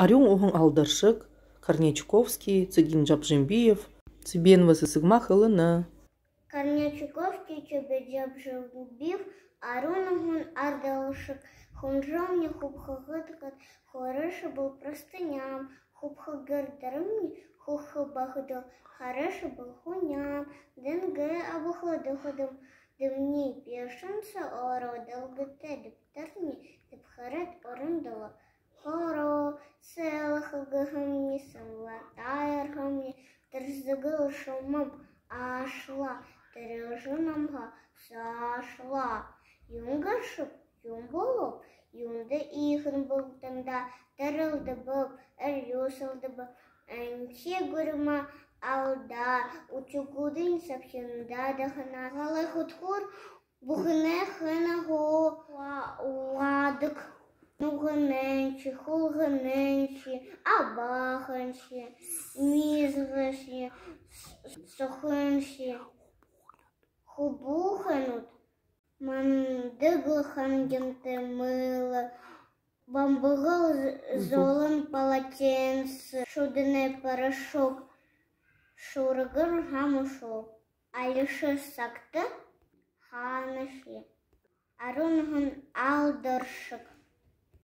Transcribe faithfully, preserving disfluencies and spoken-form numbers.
Арюун уһан алдаршаг Корней Чуковский, Цыден Жабжимбиев. Цыбенова Сэсэгма хэлэнэ. Корней Чуковский, Цыбен Жабжимбиев. Арюун уһан алдаршаг. Хүнжэмни хубхаһад гээд, хөөрэшэбэл простыням. Хубхаһан гэрдэмни хүхэ байхадаа, хөөрэшэбэл хүням. Дэнгэ абахадаа хүдэм, дэмни пеэшэн соо ороо, дэлгэтэй дэбтэрни дэбхэрээд уран дуулаа. Хоороо, сэлэхэ гэһэмни, сэлэтэй ерхэмни, тэрэ зэгэл шумам аашалаа, тэрэ эжы намһаа саашалаа. Юун гээшэб, юун болооб, юундэ иихэн болтом даа, тэрэлдэбэб, эрьюусэлдэбэб, эншэ гүрмэ алдаа, үхибүүдынь сабшандаа дахана. Галай хүдхүүр бүхэнэй хэнэ хуу уа-, уадаг. Нюуганайншье, хулганайншье, абааханшье, миисгэншье, с-, сохоншье. Хүбүүхэйнүүд мандагла хангинтай мыло, бамбагал з-, золон полотенце, шүдэнэй порошок, шүрэгэр хамшуу. Алишье сагта хаанашье. Арюун уһан алдаршаг.